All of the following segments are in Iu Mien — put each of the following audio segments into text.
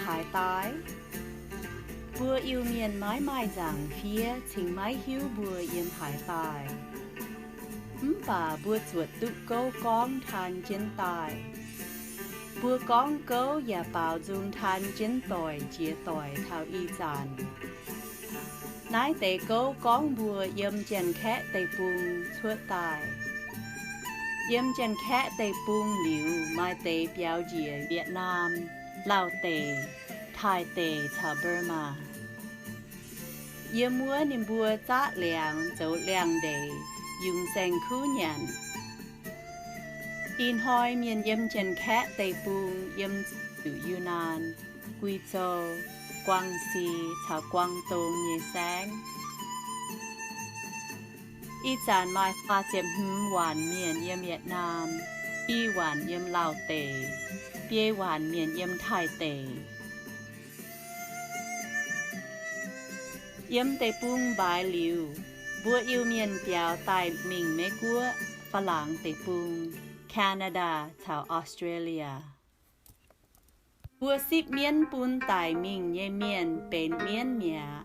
haaix daaih? Mbuo Iu-Mienh maiv maaih nzaangc fiev cingx maiv hiuv mbuo yiem haaix daaih. Mv baac mbuo zuotc duqv gouv gorngv taan jienv daaih. Mbuo gorngv gouv yaac baaux nzung taan jienv doic jiex doic taux ih zanc. Naaiv deix gouv gorngv mbuo yiem Janx-Kaeqv Deic-Bung cuotv daaih. Yiem Janx-Kaeqv Deic-Bung liuz maaih deix biaux njiec Yietc-Naam, Laauh Deic, Taaih Deic caux Burma. Yiem wuov ninh mbuo zaqv liangx zoux liangx-ndeic, yungz saeng-kuv nyanc. Ih hnoi mienh yiem Janx-Kaeqv Deic-Bung yiem zuqc Yunnan, Guizhou, Guangxi caux Guangdong nyei saengv. Ih zanc maaih faah ziepc hmz waanc mienh yiem Yietc-Naam, i waanc yiem Laauh Deic, biei waanc mienh yiem Taaih Deic. Yiem deic-bung mbaaix liuz, mbuo Iu-Mienh biaux daaih mingh Meiv-Guoqv, Faa-Laangz Deic-Bung, Canada caux Australia. Mbuo sipv mienv bun daic mingh nyei mienh benx mienv mi'aqv.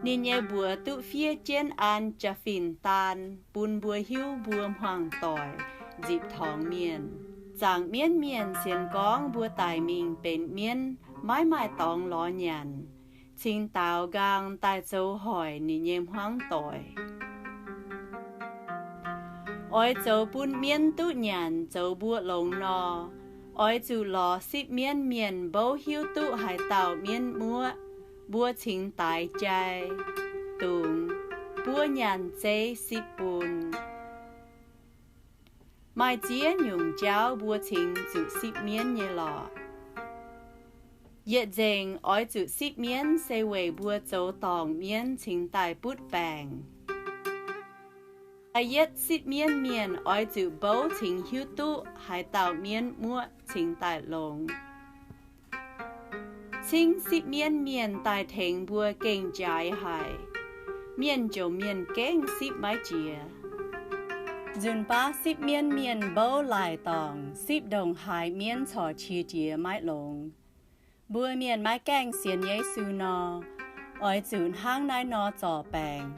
Ninh nyei mbuox duqv fiev jienv an jaa-fin daan bun mbuo hiuv mbuo hmuangv doic nzipc torngx mienh. Zaangc mienv mienh sienx gorngv mbuo daic mingh benx mienv maiv maaih dorngx lorz nyanc, cingx daaux nqaang daaih zoux hoic ninh nyei hmuangv doic. Oix zoux bun mienv duqv nyanc zoux mbuo longx nor, oix zuqc lorz sipv mienv mienh mbouv hiuv duqv haaix dauh mienv muoqv, mbuo cingx daix jai, dungx, buov nyaanh zeiv sipv bun. Maaih ziex nyungc jauv mbuo cingx zuqc sipv mienv nyei lorqc. Yietc nzengc oix zuqc sipv mienv se weic mbuo zoux dorngc mienv cingx daaih butv baengc. Da'yietv sipv mienv mienh oix zuqc mbouv cingx hiuv duqv haaix dauh mienv muoqv cingx daaih longx. Cingv sipv mienv mienh daaih tengx mbuo gengh jaaix haic. Mienh jomc mienh gengh sipv maiv jiex. Nzunc baav sipv mienv mienh mbouv laaic dorngc, sipv ndongc haaix mienv corc qiex jiez maiv longx. Mbuo mienh maiv gaengh sienx Yesu nor, oix zuqc hnangv naaiv nor zorc baengc.